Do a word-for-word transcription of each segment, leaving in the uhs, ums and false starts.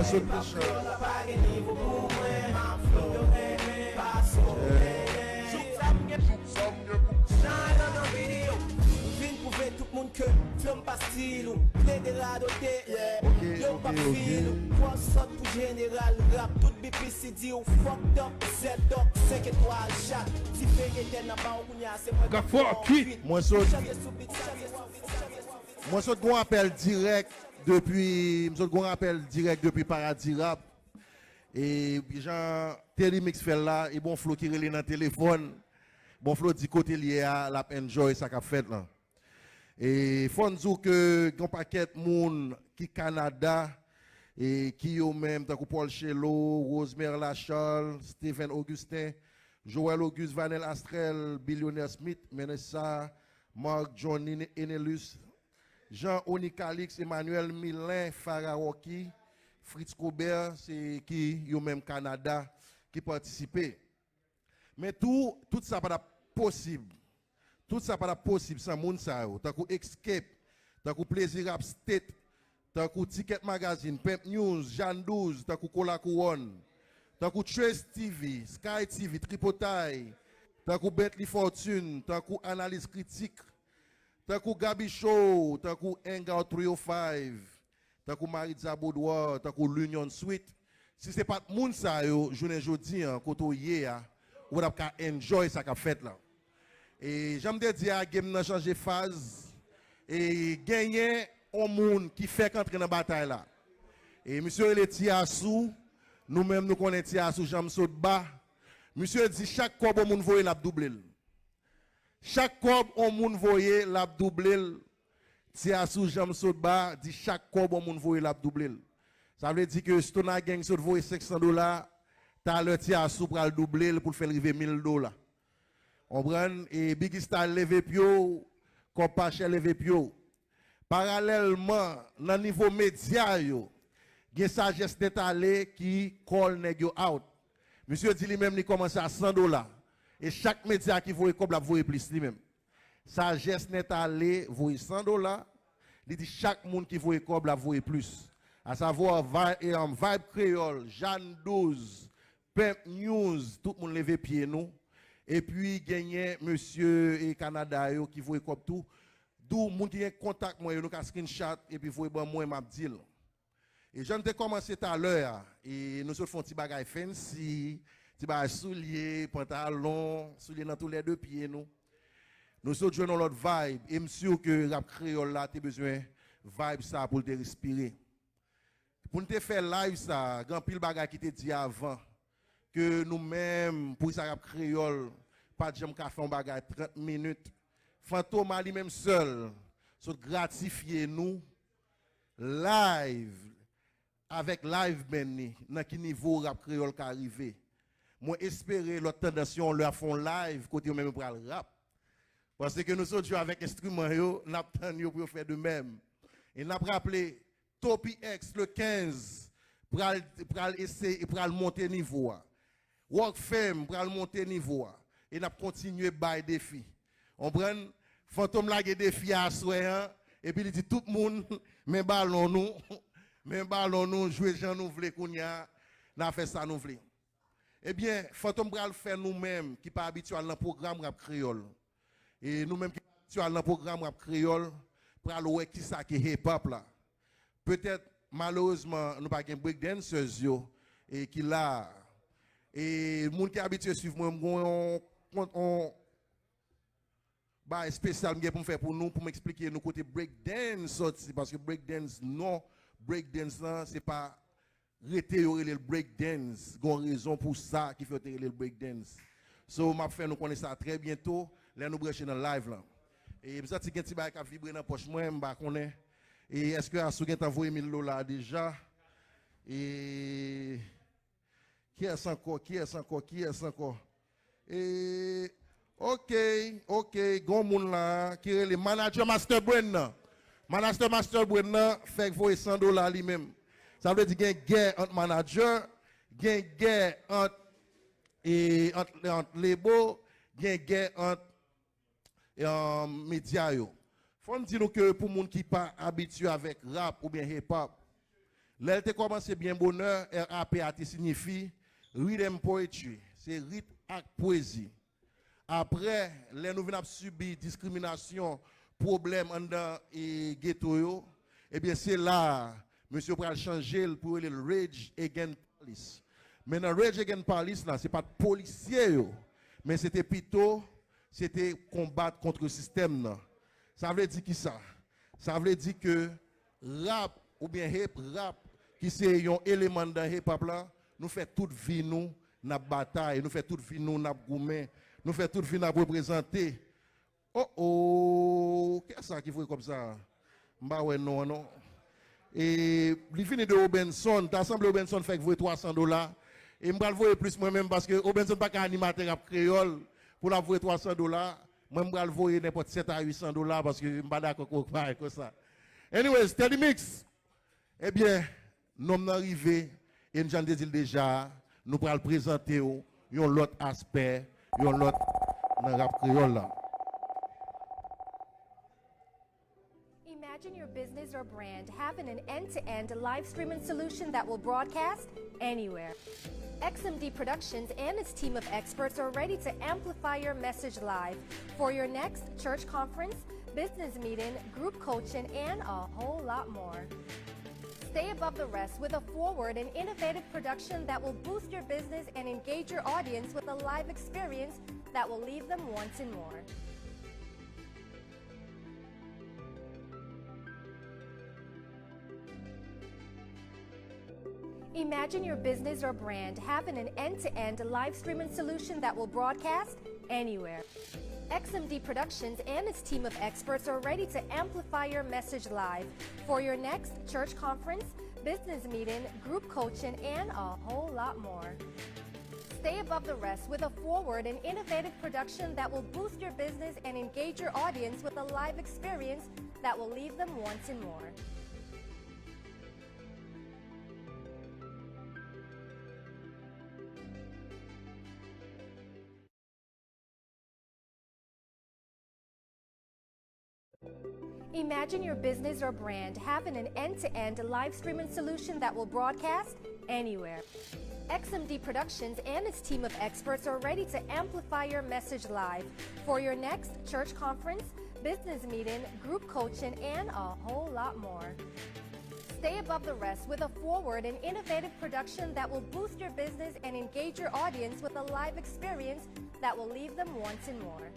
Sot mechan. Kreyòl la pa gen nivo pou mwen. Yo renmen pa sou mwen. Jouk sa m gen pou sa m gen pou jan nan videyo. Vin pwouve tout moun ke flanm pa stil ou. Plede radote. Yo pa fil ou. Twò sòt pou jeneral rap. Tout B P C di ou fucked up. Zèdòk, senk etwal, chak. Dife etèn nan ba w kounye a, se mwen k ap fè w kwit. Mwen sot, mwen sot gon apèl dirèk depi, m sot gon apèl dirèk depi Paradi Rap. E jan Telimix fè l la, e Bon Flo ki rele nan telefòn. Bon Flo di kote l ye a, l ap enjoy sa k ap fèt lan. E fò n di w ke gen yon pakèt moun ki Kanada, e ki yo menm, tankou Paul Chelo, Rosemary Lacharles, Steven Augustin, Joël Auguste, Vanel Astrel, Billionaire Smith, Menessa, Marc Johnny Enelus, Jean Oni Calix, Emmanuel Milin, Farah Rocky, Fritz Cobert, se ki yo menm Kanada ki patisipe. Men tou, tout sa pa t ap posib. Tout sa pa t ap posib san moun sa yo, tankou Escape, tankou Plezi Rap State, tankou Ticket Magazine, Pimp News, Jeanne Douze, tankou Kola Kouwòn, tankou Trace T V, Sky T V, Tripotay, tankou Bentley Fortune, tankou Analiz Kritik, tankou Gaby Show, tankou Hangout three oh five, tankou Maritza Boudoir, tankou L'Union Suite. Si se pa t moun sa yo, jounen jodi an, kote w ye a, ou pa t ap ka enjoy sa k ap fèt la. E jan m te di a, game nan chanje faz. E genyen yon moun ki fèk antre nan batay la. E misye rele Ti Asou. Nou menm nou konnen Ti Asou, janm sot ba. Misye di chak kòb yon moun voye l ap double l. Chak kòb yon moun voye, l ap double l. Ti Asou, janm sot ba, di chak kòb yon moun voye, l ap double l. Sa vle di ke Stona Gang sot voye senk san dola, talè Ti Asou pral double l pou l fè l rive mil dola. Konprann? E Biggie Style leve pye w, kòb pa chè leve pye w. Paralèlman, nan nivo medya yo, gen Sajès Nèt Ale ki call nèg yo out. Misye di li menm li kòmanse a san dola. E chak medya ki voye kòb, l ap voye plis li menm. Sajès Nèt Ale voye san dola. Li di chak moun ki voye kòb, l ap voye plis. Asavwa, Vi-, e, um, Vibe Kreyòl, Jeanne Douze, Pimp News, tout moun leve pye nou. Epi genyen mesye e Kanada yo ki voye kòb tou. Dou moun ki gen kontak mwen yo, nou ka screenshot epi voye ban mwen, m ap di l. E jan n te kòmanse talè a, e nou sot fè yon ti bagay fancy, ti bagay soulye, pantalon, soulye nan tou lè de pye nou. Nou sot jwenn yon lòt vibe, e m si ke rap kreyòl la te bezwen vibe sa pou l te respire. Pou n te fè live sa, gen anpil bagay ki te di avan, ke nou menm, pou sa rap kreyòl, pa t janm ka fè yon bagay trant minit. Fantom a li menm sèl, sot gratifye nou, live, avèk live band li, nan ki nivo rap kreyòl ka rive. Mwen espere lòt tandans yo, lè ap fè yon live, kote yo menm yo pral rap. Paske nou sot jwe avèk enstriman yo, n ap tann yo pou yo fè de menm. E n ap raple, Topi X le kenz pral, pral eseye, pral monte nivo a. Rock Fame pral monte nivo a. E n ap kontinye bay defi. Konprann? Fantom lage defi a aswè an, epi li di tout moun, men balon nou, men balon nou, jwe jan nou vle kounye a, n a fè sa nou vle. Ebyen, Fantom pral fè nou menm ki pa abitye al nan pwogram rap kreyòl. E nou menm ki pa abitye al nan pwogram rap kreyòl, pral wè kisa ki hip hop la. Petèt, malerezman, nou pa gen breakdancers yo, e ki la a. E moun ki abitye swiv mwen, m gen yon, yon, yon bagay espesyal m gen pou m fè pou nou, pou m eksplike nou kote breakdance sòti, paske breakdance, non, breakdance lan, se pa rete yo rele l breakdance, gon rezon pou sa ki fè yo te rele l breakdance. So, m ap fè nou konnen sa trè byento, lè nou branche nan live lan. E m santi gen ti bagay k ap vibre nan pòch mwen, m pa konnen. E èske Asou gentan voye mil dola deja? E kiyès ankò, kiyès ankò, kiyès ankò? E, ok, ok, gon moun la ki rele manager Master Brain nan. Manager Master Brain nan fèk voye san dola li menm. Sa vle di gen gè ant manager, gen gè ant, e, ant, ant lebo, gen gè ant e, um, medya yo. Fò m di nou ke pou moun ki pa abitye avèk rap oubyen hip hop, Lè l te kòmanse byen bonè, R A P a te siyifi Rhythm Poetry, se rit ak pwezi. Apre, lè nou vin ap sibi diskriminasyon, pwoblèm anndan e geto yo, ebyen se la a, mesye yo pral chanje l pou yo rele l Rage Against Police. Men nan Rage Against Police la, se pa t polisye yo, men se te pito, se te konbat kont sistèm nan. Sa vle di kisa? Sa vle di ke rap oubyen hip rap, ki se yon eleman nan hip hop la, nou fè tout vi nou n ap batay, nou fè tout vi nou n ap goumen, nou fè tout vi n ap reprezante. Oh oh, kiyès sa ki voye kòb sa? M pa wè non an non. E li vini de Obenson, ta sanble Obenson fèk voye twa san dola. E m pral voye plis mwen menm paske Obenson pa ka animatè rap kreyòl pou l ap voye twa san dola. Mwen, m pral voye nenpòt sèt a uit san dola paske m pa dakò ak yon bagay konsa. Anyways, Teddy Mix, ebyen, nonm nan rive, e jan n te di l deja, nou pral prezante w yon lòt aspè, yon lòt nan rap kreyòl la. Imagine your business or brand having an end-to-end live streaming solution that will broadcast anywhere. X M D Productions and its team of experts are ready to amplify your message live for your next church conference, business meeting, group coaching, and a whole lot more. Stay above the rest with a forward and innovative production that will boost your business and engage your audience with a live experience that will leave them wanting more. Imagine your business or brand having an end-to-end live streaming solution that will broadcast anywhere. X M D Productions and its team of experts are ready to amplify your message live for your next church conference, business meeting, group coaching, and a whole lot more. Stay above the rest with a forward and innovative production that will boost your business and engage your audience with a live experience that will leave them wanting more. Imagine your business or brand having an end-to-end live streaming solution that will broadcast anywhere. X M D Productions and its team of experts are ready to amplify your message live for your next church conference, business meeting, group coaching, and a whole lot more. Stay above the rest with a forward and innovative production that will boost your business and engage your audience with a live experience that will leave them wanting more.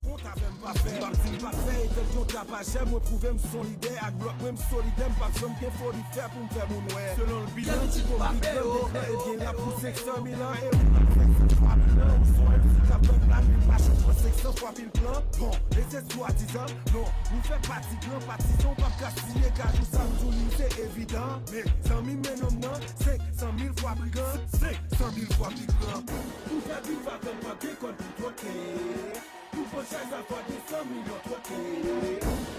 Kont avè m pa fè, m p ap di m p ap fè, etan k yon tapajè, mwen pwouve m s on lidè, ak blòk mwen m solidè, m p ap janm gen foli fè pou m fè moun wè. Selon l bilan, ti kòm big lan, big lan, ebyen l ap pou senk san mil an, e ou nan senk san fwa bilan, ou s on M C k ap fè plan, li pa chonj pran senk san fwa pil plan. Bon, e se swadizan, non, ou fè pati gran patizan, ou p ap gaspiye gaz ou, sa m di w li se evidan, men zanmi m men nonm nan, senk san mil fwa brigan, senk san mil fwa pi gran. Pou fè viv avè m, pa gen kòn pou twoke. Pou pran chay sa fò de san milyon twoke.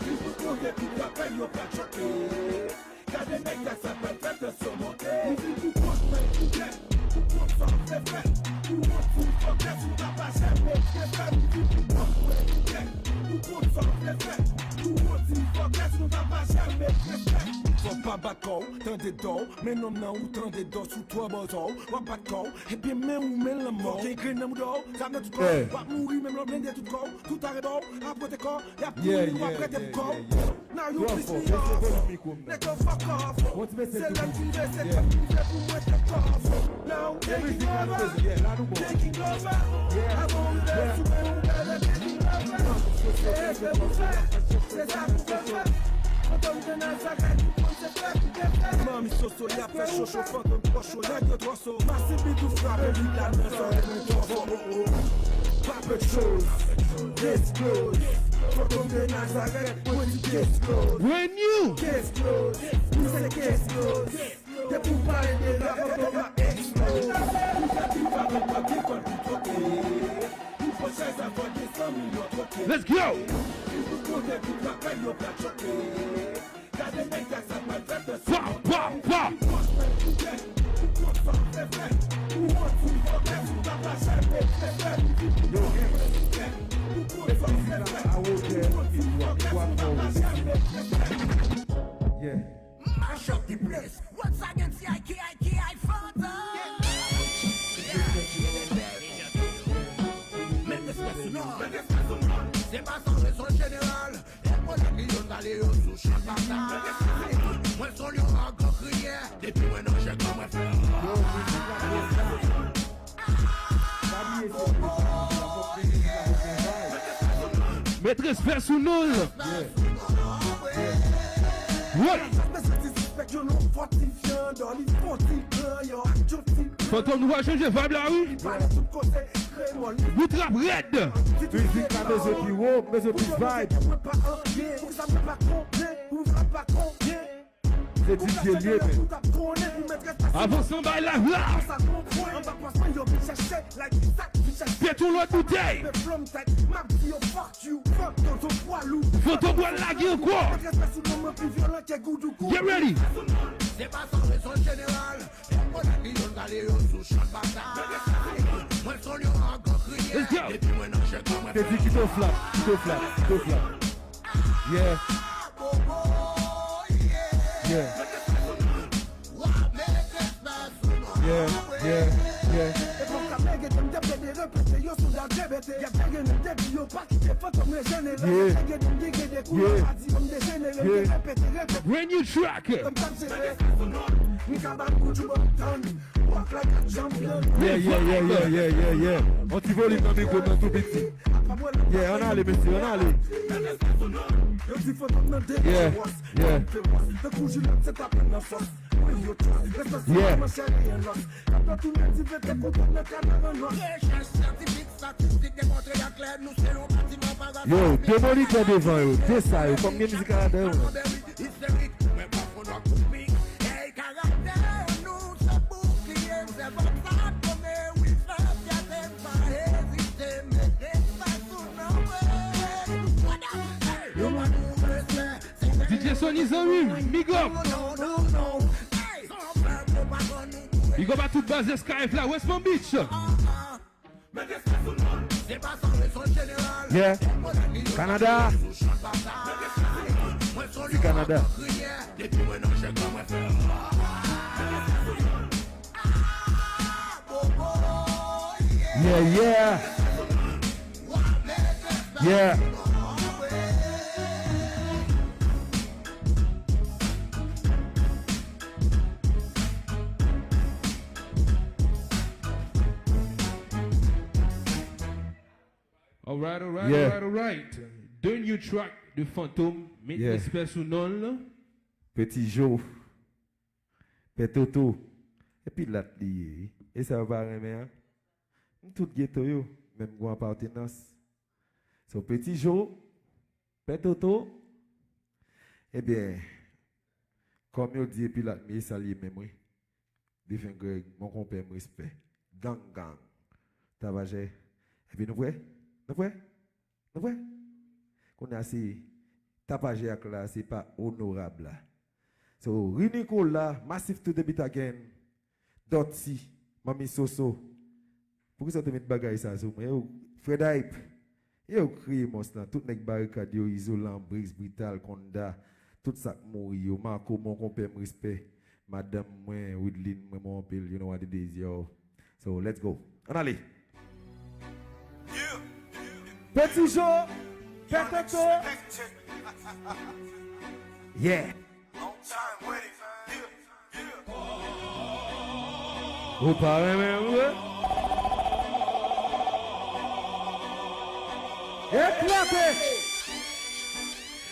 Li pou konte tout rapèl yo pral choke. Gade nèg la sa pral fè tansyon monte. Li vin pou kont mwen pou kè. Pou kont sa w vle fè. Pou wont pou fòkè si w ta pa jèm met respè. Li vin pou kont mwen pou kè. Pou kont sa w vle fè. Pou wont pou fòkè si w ta pa jèm met respè. Fò w pa bat kò w, tande dò w. Men nonm nan ou tande dò sou twò bòzò w. W ap bat kò w. Ebyen men ou men lanmò. Fò w gen grenn nan mouda w. Zam nan tout kò w. W ap mouri menm lè w blende tout kò w. Tout arè bò w. Ap pote kò w. Y ap kouri, w ap rete pou kò w. Now you piss me off. Nèg yo fuck off. Se lè m rive, se tèt m rive pou mwen take off. Now taking over, taking over. Avan w rive sou mwen, ou gade taking over. Se respè ou fè, se sa pou fè fè. Fantom de Nazareth, ou konn se fè pou te fè. Manmi Soso, y ap fè cho cho, fantom twò cho, nèg yo twò so. Massive Beat ou frape bit la nan zòrèy mwen twò fò. Pape choz, case close. Fantom de Nazareth, mwen di case close. Brand new. Case close, nou se case close. Depi w pale de rap, fantom ap explose. Ou fè pi pa mwen pa gen kòn pou twoke. Pou pran chay sa fò de san milyon twoke. Let's go. Li pou konte tout rapèl yo pral choke. Gade nèg la sa pral fè tansyon. Pa, pa, pa. Pou kont mwen pou kè, pou kont sa w vle fè. Pou wont pou Met respè sou non l. Woy! Fantom, nou va chanje vibe la, wi. Bout rap rèd. Mizik la bezwen pi wo, bezwen plis vibe. Se D J l ye, men. Avanse anba live la. Pete yon lòt boutèy. Fantom pral lage ankò. Get ready. Let's go. Te di kite w flap, kite w flap, kite w flap. Yeah. Yeah. Yeah, yeah, yeah. Yeah. Yeah. Brand new track. Yeah, yeah, yeah, yeah, yeah, yeah, yeah. On ti volim nan mikwo nan tou piti. Yeah, ann ale, mesye, ann ale. Yeah, yeah. Yeah. Yo, de monitè devan yo, de sa yo, kòm gen mizik a ladan yo. D J Sony zanmi m, big up. Big up a tout baz S K F la, West Palm Beach. Yeah. Canada. Ti Canada. Yeah, yeah. Yeah. Alright, alright, yeah, alright, alright. The new track de Fantom, met, yeah, respè sou non l. Petit Jo. Pè Toto. E Pilat li ye, wi. E sa yo pa renmen an? M tout geto yo, men m gon apartenans. So, Petit Jo, Pè Toto, ebyen, kòm yo di, e Pilat m ye, sa l ye menm, wi. Defen Greg, mon konpè m, respè. Gang, gang. Tapajè. Epi nou prè? Nou prè? Nou prè? Kounye a se tapajè ak la, se pa onorab la. So, Ri Nicolas, Massive to the beat again. Dutty, Manmi Soso. Poukisa w te met bagay sa sou mwen? Yo, Fred Hype. Yo, kreye mons lan. Tout nèg Barikad yo, Izolan, Briggs, Brital, Konda. Tout sa k mouri yo. Marco, mon konpè m, respè. Madanm mwen, Widline, mwen, mwen anpil. You know what it is, yo. So, let's go. Ann ale. Petit Jo, Pè Toto. Yeah. Ou pa renmen vre? Eklate!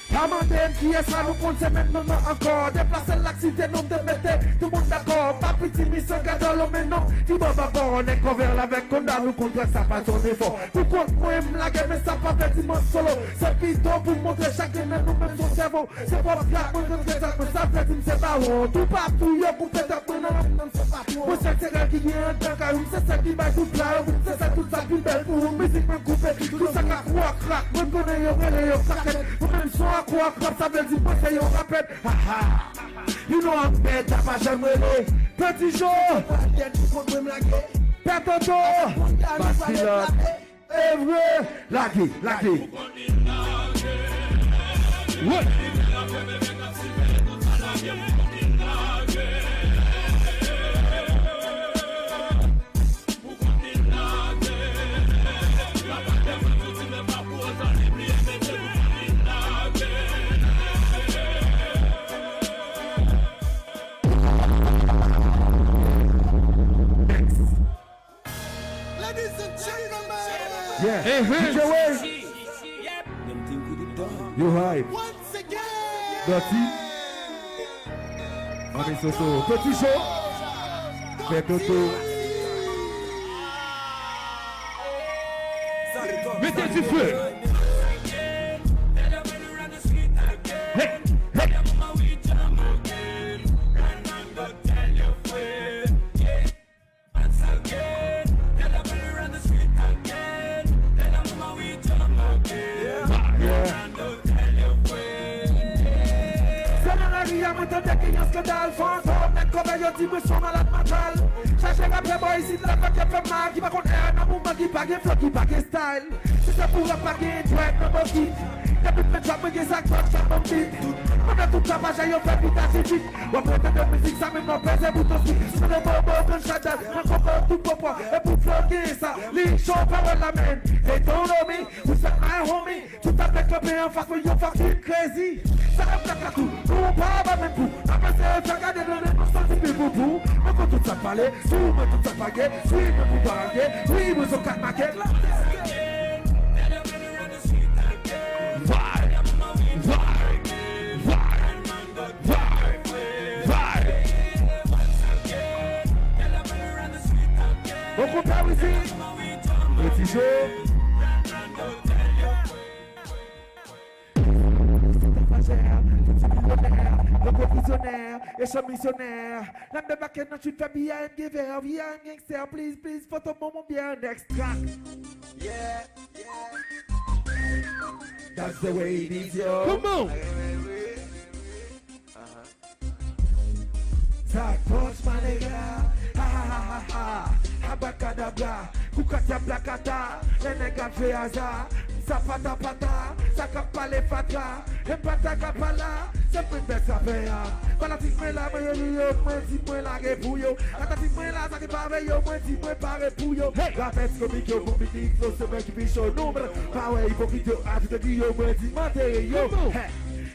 Pa mande m kiyès la, nou konn se menm non nan ankò. Deplase l ak site non m te mete, tout moun dakò. M pa piti misyon gadòl, men non, ki bò babò. Nèg kòvè l avèk Konda, nou konn sa pa son efò. Pou kont mwen, m lage, men sa pa vle di mwen solo. Se pito pou m montre chak grenn nan nou menm son sèvo. Se pwòp rap mwen rantre tèt mwen, sa vle di m se bawon. Toupatou yo koupe tèt mwen nan rap nan se patwon. Mwen sèl se rèl ki gen anndan kay ou, m se sèl ki bay tout la yo, m se sèl tout sa pi bèl pou ou. Mizik mwen koupe, tout sa k ak kou ak rap. Mwen konnen yo rele yo klakèt. Mwen menm son ak kou ak rap, sa vle di mwen se yon rapèt. Ha ha. You know I'm bad, sa pa janm rele. Petit Jo. Pè Toto. Bad Pilot. E vre, lage, lage. Woy! Next. Ladies and gentlemen. Yeah. D J Wayne. Yep. Dem ti Yo, hype. Dòti. Mami Soso. Peti Cho. Fè Toto. Mete dife. Hey, hey. Se nan lari a mwen tande gen yon eskandal. Fantòm, nèg kòbèy yo di mwen se yon malad mantal. Chache rapè bò isit la, fè kè fè mal, ki pa konn ère nan moman, ki pa gen flow, ki pa gen style. Si se pou rap, pa gen dwèt nan bòkit. Depi m fè djòb, mwen gen zak dwèt sa ban m bit. Pandan tout sa pa jè yo fè bit a chifit. W ap rete de mizik sa, men m ap peze bouton switch. Si se de bobo, gunshot dat, nan koko tout pòpò. E pou flow gen sa, li cho pawòl la, men. They don't know me, what's up my homie? Tout apèk kanpe anfas mwen, yo fucking crazy. Sa ap kaka tou, nou pa ba menm kou. N ap eseye fè gade nan demonstrasyon pi pou pou. Mwen konn tout sa k pale, sou mwen tout sa k pa gen. Swi mwen pou pa gen, wi mwen son kat makèt la. Vibe, vibe, vibe, vibe, vibe. Bon konpè Wizi. Peti Cho. Yo gwo vizyonè, yo chan misyonè. N ap debake nan street fè B I M givè, B I M gangster, please, please, foto bon mon byen, next track. Yeah, yeah. That's the way it is, yo. Come on. Sa punch my nigga. Ha ha ha ha ha. Abrakadabra. Koukati ablakata. Lè nèg ap jwe aza. Sa pata pata. Sa k ap pale fatra. E pata ka pala. Se mwen bèk sa fè a. Fanatik mwen la, mwen yo, yo, mwen di mwen lage pou yo. Fanatik mwen la, sa ki pare yo, mwen di mwen pare pou yo. Hey! Rapè ti komik yo, konbini, flow se mwen ki pi cho. Nou, pa wè ipokrit yo, ajoute di yo, mwen di m antere yo. Come on. Hey!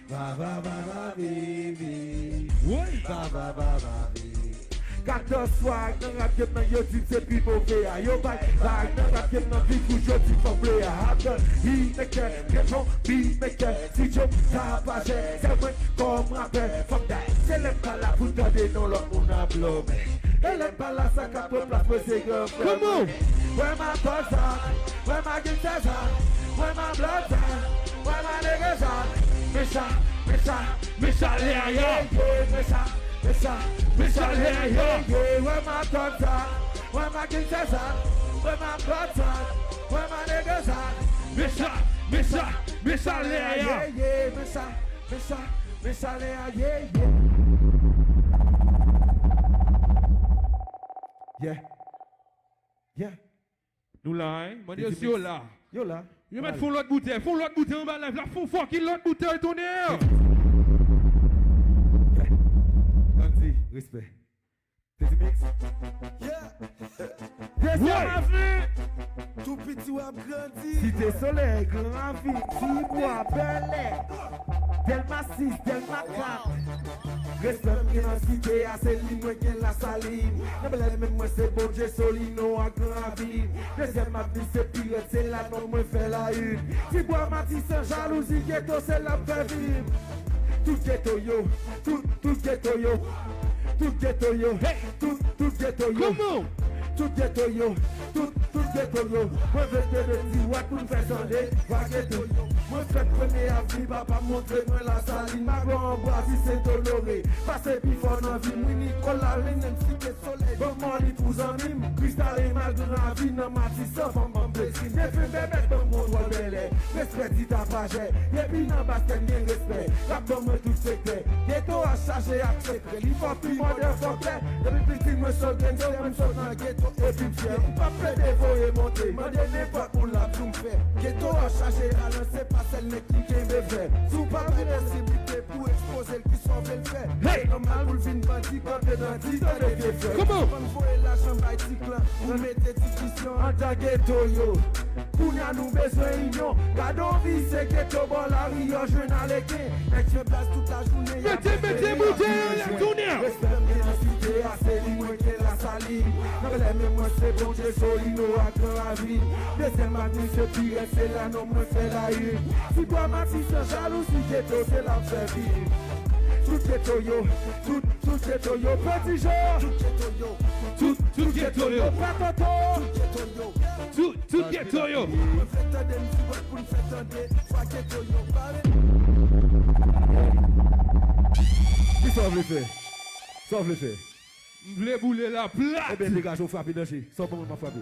Ba, ba, ba, ba, baby. Woy. Ba, ba, ba, ba, baby. Katòz fwa nan rap game nan yo di m se pi move a. Yo bay vag nan rap game nan pi kouj yo di fòk ble a. After beatmaker, reponn beatmaker, studio tapajè. Se mwen kòm rapè, fuck that. Se lè m pa la pou tande non lòt moun ap blòmè. E lè m pa la sa k ap pran plas mwen se gran frè mwen. Come on. Where my thugs at? Where my gangsters at? Where my bloods at? Where my niggas at? Mesha, mesha, mesha lè a yo. Yeah, yeah, mesha, mesha, mesha lè a yo. Yeah, yeah, where my thugs at? Where my gangsters at? Where my bloods at? Where my niggas at? Mesha, mesha, mesha lè a yo. Yeah, yeah, mesha, mesha, mesha lè a, yeah, yeah. Yeah. Yeah. Nou la, hein? Mande yo si yo la. Yo la. Yo mèt fè yon lòt boutèy. Fè yon lòt boutèy anba live la. Fè yon fucking lòt boutèy, tonnè! Gandhi, respè. Teddy Mix. Yeah. Dezyèm avi. Tou piti w ap grandi. Site Solèy, Gran Ravin, Tibwa, Bèlè, Dèlma sis, Dèlma kat. Respè m gen nan site a, se li mwen gen Lasalin. Nan Bèlè menm mwen se Bondye Solino ak Gran Ravin. Dezyèm avi se Pirèt, se la non mwen fè la in. Tibwa Matisan, jalouzi geto, se la m fè vib. Tout geto yo, tout, tout geto yo, tout geto yo, hey, tout, tout geto yo. Come on! Tout geto yo, tout, tout geto yo. Mwen vle te de di wak pou n fè tande vwa geto yo. Mwen fèt premye avi, papa m montre mwen Lasalin, Mago, Anbwazi, Sent Onore. Pase pi fò nan vi m, wi, Nicolas, Lenem, Site Solèy, Bob Marley pou zanmi m. Kristal, Emal, Gran Ravin, nan Matisan, fanm ban m plezi. Defen Bèbèt, ban m kontwòl Bèlè. Respè di tapajè, depi nan Bastèn gen respè. Rap ban mwen tout sektè. Geto a chaje ak sekrè. Li fò pi motherfucker. Depi piti mwen sot gangster, mwen sot nan geto epi m fyè. M p ap plede voye monte, mande nenpòt moun l ap di w m fè. Geto a chaje alan, se pa sèl nèg ki kenbe fè. Si w pa gen posiblite pou ekspoze l, kisa w vle l fè? Hey! Se nòmal pou l vin bandi, kanpe nan di, tande vye frè. Come on! Ban m voye lajan bay ti klan, pou mete diskisyon anndan geto yo. Kounye a nou bezwen inyon. Gade yon visye geto bò lari, yo jwenn aleken. Nèg fè blas tout lajounen, y ap mete, mete boutèy yo la, tounen. Respè m gen nan site Pase li mwen ke Lasalin. Nan bèlè men mwen se Bondye Solino ak Gran Ravin. Dezyèm avni se Pirèd, se la non mwen fè layin. Si bwa Matisan jalouzi geto se la m fè vin. Tout geto yo, tout, tout geto yo, Peti Jo. Tout geto yo, tout, tout geto yo, Patoto. Tout, tout geto yo. Mwen fè tande m sou wèt pou n fè tande. Fwa geto yo bare. Kisa w vle fè? Sa w vle fè? M vle boule la plat. Ebyen degaje w frape danje. Sa w ban mwen m ap frape.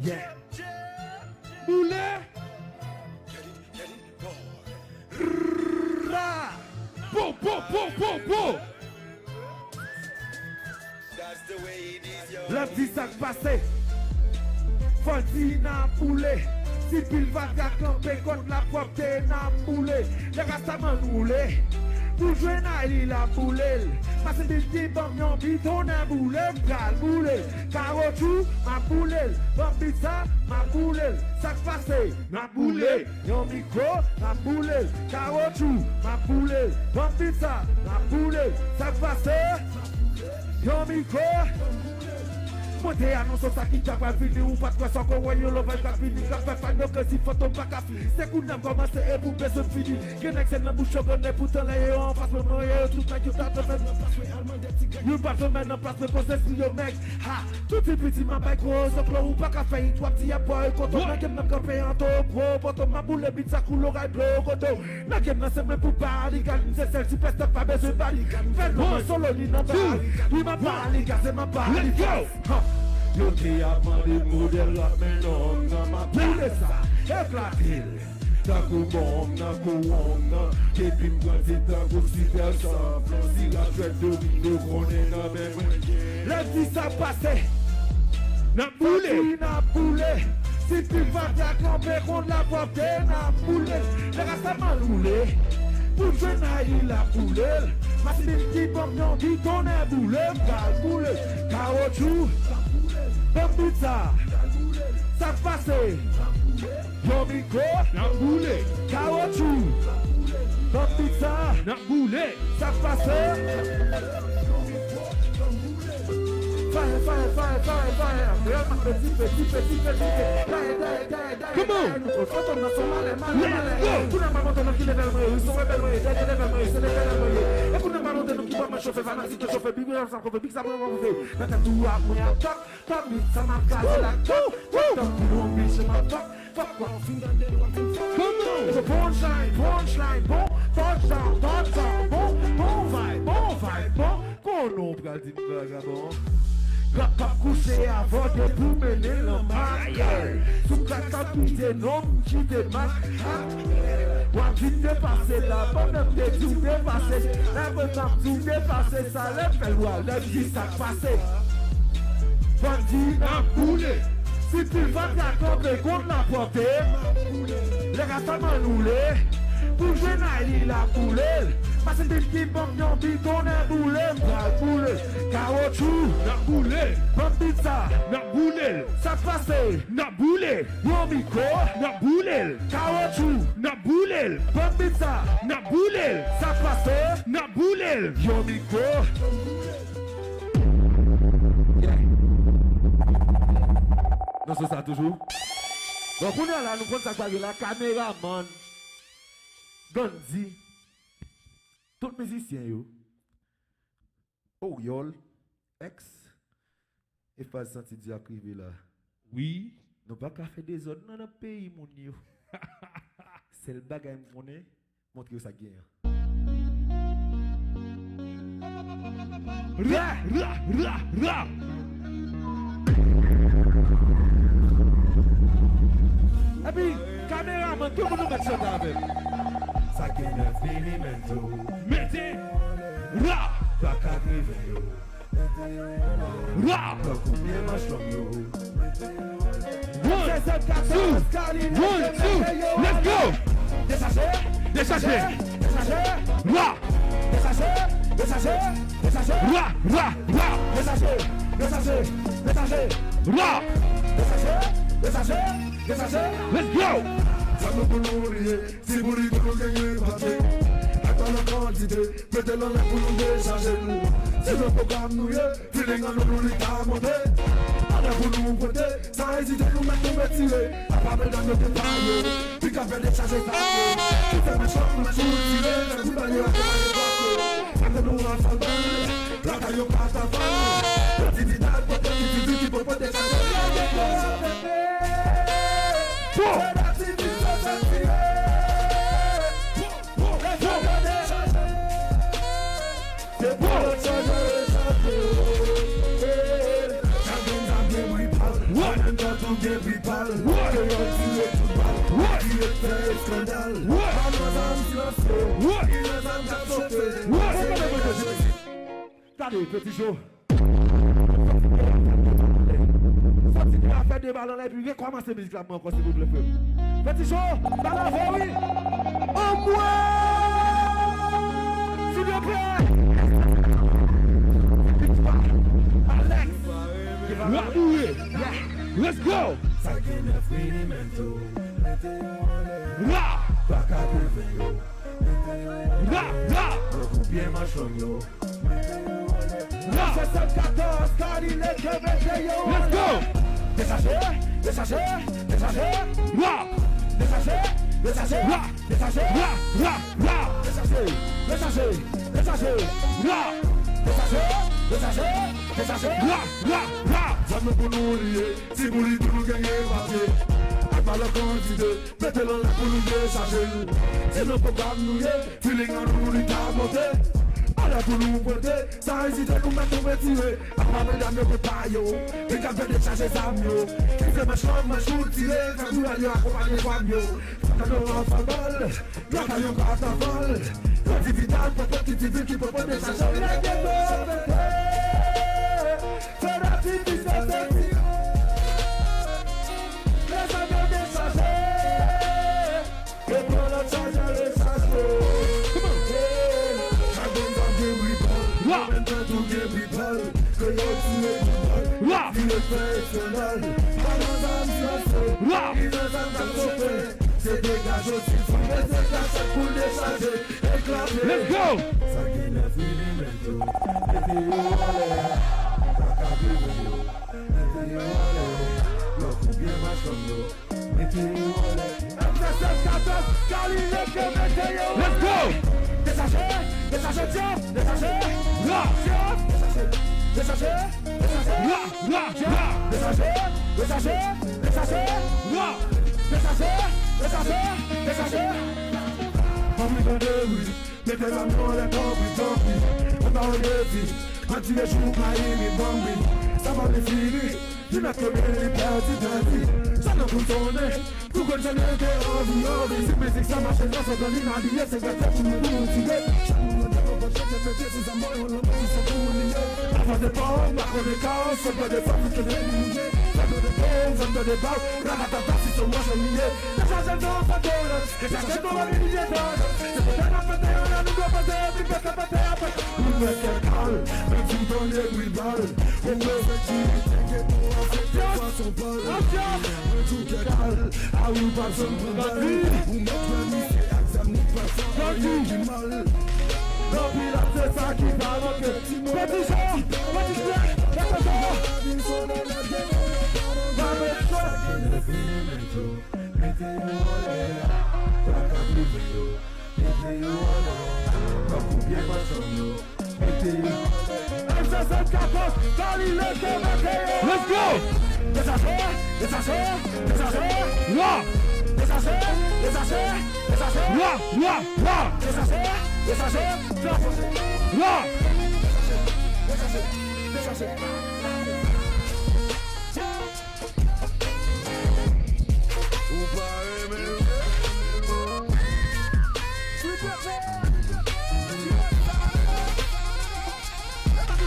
Yeah. Boule. Ra. Po, po, po, po, po. Lè m di sa k pase. Fò l di n ap boule. Si pil vag a kanpe kont lapwòpte n ap boule. Lè Rastaman woule. Pou jwenn Ayli l ap boule l. Masin Big di ban m yon biton nan boule m pral boule l. Kawotchou, m ap boule l. Ban m bit sa, m ap boule l. Sa k pase? N ap boule. Yon mikwo, n ap boule l. Kawotchou, n ap boule l. Ban m bit sa, n ap boule l. Sa k pase? Yon mikwo. Mwen te anonse w sa ki ta pral vini, ou pa t kwè sa w ko wè yon lòvay k ap vini, k ap fè fan yo krezi fantom pa ka fini. Se kounye a m kòmanse e pou bezwen fini. Gen nèg se nan bouch yo konnen, poutan lè yo anfas mwen, mwen yo tout nèg yo ta fè. Yo pa fè mèt nan plas mwen, poze sou yo nèg. Ha! Tout ti piti m ap bay gwo zoklo, ou pa ka fè it, w ap di y ap bò e koto. Nan game nan kanpe an to gwo poto, m ap boule bit sa kou loray blo koto. Nan game nan se mwen pou barikan, m se sèl sipèsta pa bezwen barikan. M fè non mwen solo ni nan barikan. Wi m ap barikan, se m ap barikan. Ha! Yo te ap mande modèl rap men non nan m ap boule sa, eklate l. Tankou bonm nan kowonm nan. Depi m grandi tankou Sipè Sanflon, si rap jwèt domino konnen nan men mwen. Lè di sa pase. N ap boule. N ap boule. Si pil vag a kanpe kont lapwòpte n ap boule. Lè Rastaman woule. Pou jwenn Ayli l ap boule l. Masin Big di ban m yon biton nan boule m pral boule l. Kawotchou. Ban m bit sa. Sa k pase? Yon mikwo. N ap boule. Kawotchou. Ban m bit sa. N ap boule. Sa k pase? Fire, fire, fire, fire, fire. Rèl m ap dife, dife, dife, dife. Daye, daye, daye, daye, daye. Nou konn fantom nan son malè, malè, malè. Let's go. Kounye a m ap montre nou ki level mwen ye. Wi, son rebèl mwen ye, dènye level mwen ye, se level mwen ye. E kounye a m ap montre nou ki bò mwen chofe, fanatik yo chofe, big sa chofe, big sa mwen chofe. Nan tèt ou ap mwen ap tap. Tanbit sa m ap kraze la, tap, tap, tap, pou yon biche m ap tap, tap, w ap fin gade, w ap fin tap. Punchline, punchline, bon, touchdown, touchdown, bon, bon vibe, bon vibe, bon. Konnen w pral di m vagabon. Rap k ap kouche avè w depi w mennen l nan makay. Sou krak k ap kite nonm kite mak. W ap vin depase la, pandan m te di w depase. Lè mwen m ap di w depase sa, lè m fè l wa, lè m di sa k pase. Bandi n ap boule. Si pil fatra kanpe kont lapwòpte. Lè Rastaman woule. Pou jwenn Ayli l ap boule l. Masin Big di ban m yon biton nan boule m pral boule l. Kawotchou. N ap boule. Ban m bit sa. N ap boule l. Sa k pase? N ap boule. Yon mikwo. N ap boule l. Kawotchou. N ap boule l. Ban m bit sa. N ap boule l. Sa k pase? N ap boule l. Yon mikwo. Yeah. Nou sou sa toujou. Bon, kounye a la, nou konn sa k pral gen la. Kameramann, Gandhi, tout mizisyen yo. Oryol, X, e faz Santi Di ap rive la. Wi. Nou pa ka fè dezòd nan, nan peyi moun yo. Sèl bagay m konnen, montre yo sa k genyen. Ra, ra, ra, ra. Epi, kameramann, tout moun nou mèt chante avè m. Sa gen nèf milimèt yo. Mete. Ra. Pa ka rive yo. Ra. Tankou byen manch lòm yo. One, two, one, two, let's go. Dechaje, dechaje, dechaje. Ra. Dechaje, dechaje, dechaje. Ra, ra, ra. Dechaje, dechaje, dechaje. Ra. Dechaje, dechaje, dechaje. Let's go. Sa nou pou nou riye. Si pou li tou nou genyen papye, ak pa nan kantite, mete l anlè pou nou dechaje l. Se nan pwogram nou ye, feeling an nou, nou li ka monte. Anlè pou nou pote, san ezite nou mèt nou retire. Apa medam yo te pale, pick up e dechaje zam yo. Ki fè mèch lòk, mèch ou tire, fè kou bal yo akonpanye bòs yo. Sa fè nou ansanm bal, lakay yo pa ta fal. Yon ti vidal pote, ti ti ki popo dechaje. Bon. Se la ti ti sa tire. Gade, Petit Joe. Sòti de afè de balan la epi rekòmanse mizik la ankò, silvouplè, frè m. Petit Joe, balan avè wi. Anmwey! Silvouplè! Victoire! Alex! Wa boure! Let's go! Ra! Ra! Ra! Ra! Sesantkatorz, Kalile ke mete yo. Let's go! Dechaje, dechaje, dechaje. Ra! Dechaje, dechaje, ra! Dechaje, ra! Ra! Ra! Dechaje, dechaje, dechaje. Ra! Dechaje, dechaje, dechaje. Ra! Ra! Ra! Zam nan pou nou li ye. Si pou li tou nou genyen papye. Ak valè kantite. Mete l anlè pou nou dechaje l. Se nan pwogram nou ye. Feeling an nou, nou li ka monte. Anlè pou nou pote. San ezite nou mèt nou retire. Apa medam yo te pa yo. Li ka fè dechaje zam yo. Ki fè mèch lòk, mèch ou tire. Fè kou bal yo akonpanye zam yo. Sa fè nou ansanm bal. Lakay yo pa ta fal. Yon ti vidal popo ki ti vil ki popo dechaje. Lè geto pete. Fè la ti ti sa tire. Lè zam yo dechaje. E pran lòt chaj ale chache. Chak bann zam gen bri bal. An menm tan tou gen bri bal. Kreyòl tire bri bal. Vire fè eskandal. Pa nan zam chache. Ki nan zam k ap chofe. Se degaje w ti fanm. Mete kachèt pou l dechaje. Eklate. Let's go! Sa gen nèf milimèt yo. Mete yo anlè. Pa ka vire yo. Mete yo anlè. Lòk ou byen machann yo. Mete yo anlè. M sesantkatorz, Kalile ke mete yo. Let's go! Dechaje, dechaje, dyòb, dechaje. Ra! Dyòb, dechaje, dechaje, dechaje. Ra, ra, ra. Dyòb, dechaje, dechaje, dechaje. Ra! Dechaje, dechaje, dechaje. Anvi tande wi. Mete zam yo anlè, tanpri, tanpri. Anba yon defi. Mati de jou, mayi, mi, bambi. Sa pa vle fini. Li mèt ke men li pèdi, pèdi. Sa nan pou tonnen. Pou konn jan mwen te anvi, anvi. Si mizik sa mache, nan sa dan li nan liye, se gate pou nou, pou nou tire. Chak moun nan devan pòt, chak mete sou zam, yon lanmou ki se pou li ye. Avan de pa w, pa konnen ka w, se pa de fòs ki te mouye. Fè de po, zam de ba w, ratatata, si se w machann li ye. Dechaje l nan sa de w. Dechaje l nan milye dan. Se pou tèlman fete, yon lè nou dwe poze, epi pete, pete apre. Ou wè kè kal, men di w tande bri bal. Ou wè sekirite geto a fete fason bal. Men di w kè kal, a ou pa janm pran bal. Ou mèt wè misye ak zam li pa fè anyen ki mal. Nan pil ap se sa ki pa manke. Peti jan, peti jan, peti jan. Mete yo anlè, pa ka bliye yo. Mete yo anlè, tankou byen machann yo. Mete yo anlè. M sesantkatorz, Kalile ke mete yo. Let's go! Dechaje, dechaje, dechaje. Wa! Dechaje, dechaje, dechaje. Wa, wa, wa! Dechaje, dechaje, dechaje. Wa! Dechaje, dechaje, dechaje. Ou pa renmen l.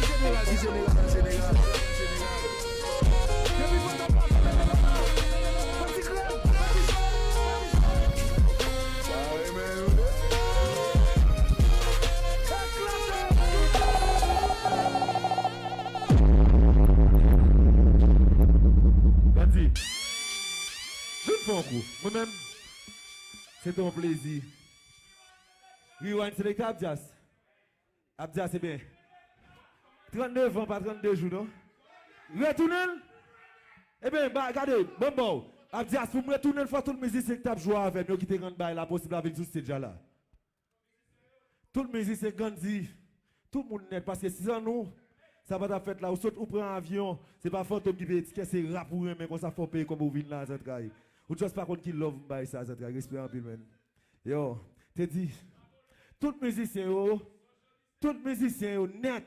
Jeneral ki jeneral, jeneral, jeneral. Depi pandan pa renmen l, pa ti krèv, pa ti krèv. Pa renmen l. Gadi, vin fè yon kou. Mwen menm, se te yon plezi. Rewind selector Abdias. Abdias, ebyen. Trannde van pa trannde jou, non? Retounen l? Ebyen, ba, gade, ban m ba w. Abdias, pou m retounen l, fò tout mizisyen ki t ap jwe avè m yo ki te rann bagay la posib la vin sou stage la. Tout mizisyen Gandhi, tout moun nèt, paske si san nou, sa pa t ap fèt la. Ou sot, ou pran avyon, se pa Fantom ki peye tikè, se rap ou renmen, konsa fò w peye kòb ou vin la, zantray. Ou just pa konn ki love m bay sa, zantray. Respè anpil, menn. Yo, te di, tout mizisyen yo, tout mizisyen yo nèt,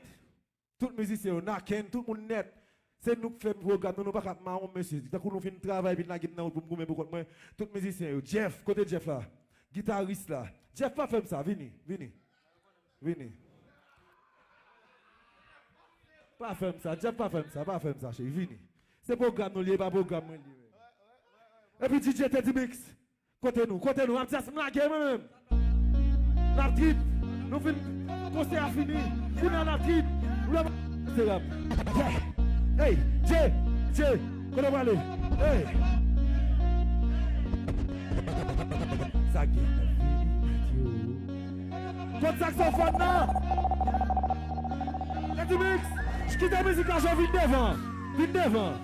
tout mizisyen yo nakenn, tout moun nèt. Se nou k fè pwogram nou, nou pa ka ap mawon, mesye. Tankou nou fin travay, vin lage m nan wout pou m goumen pou kont mwen. Tout mizisyen yo. Jeff, kote Jeff la? Gitaris la. Jeff, pa fè m sa, vini, vini. Vini. Pa fè m sa, Jeff, pa fè m sa, pa fè m sa, cheri, vini. Se pwogram nou li ye, pa pwogram mwen li ye. Epi D J Teddy Mix. Kote nou? Kote nou? Abdias, m lage mwen menm. N ap trip. Nou fin, konsè a fini. Kounye a n ap trip. Ou lè se rap. Yeah. Hey, J, J, kote w prale? Hey. Sa gen nan fini, yo. Kot saksofòn nan? Teddy Mix, kite mizik la jwe, vin devan. Vin devan.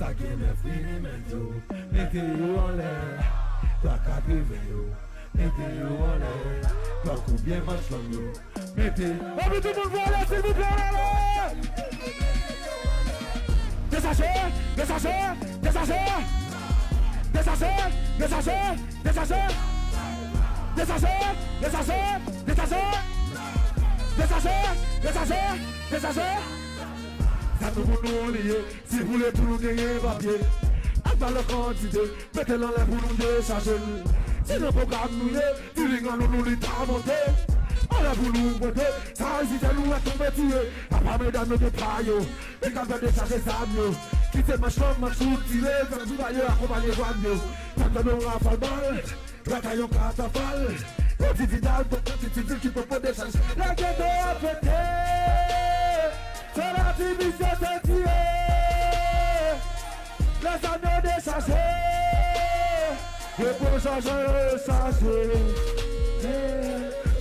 Sa gen nèf milimèt yo, mete yo anlè. Twa katreven yo, mete yo anlè. Blòk oubyen manch long yo, mete. Anvi tout moun vole, silvouplè, anlè! Dechaje, dechaje, dechaje! Dechaje, dechaje, dechaje! Dechaje, dechaje, dechaje! Dechaje, dechaje, dechaje! Sa nou pou nou li ye, si vle pou nou genyen papye. Ak valè kantite, mete l anlè pou nou dechaje l. Si nan pwogram nou ye, filing an nou, nou li ta monte. Anlè pou nou pote, sa ezite nou wè tonbe tire. Apa medam yo gen pa yo, li ka fè dechaje zam yo. Kite manch long, manch kout tire, fè ti pa yo akonpanye zam yo. Fè tande yon rafal bal. Gata yon katafal, yon ti vidal, bon, yon ti ti vil ki poko dechaje. Lè geto a pete, se la divisyon se tiye. Lè zam yo dechaje, yo pran chaje, yo chaje.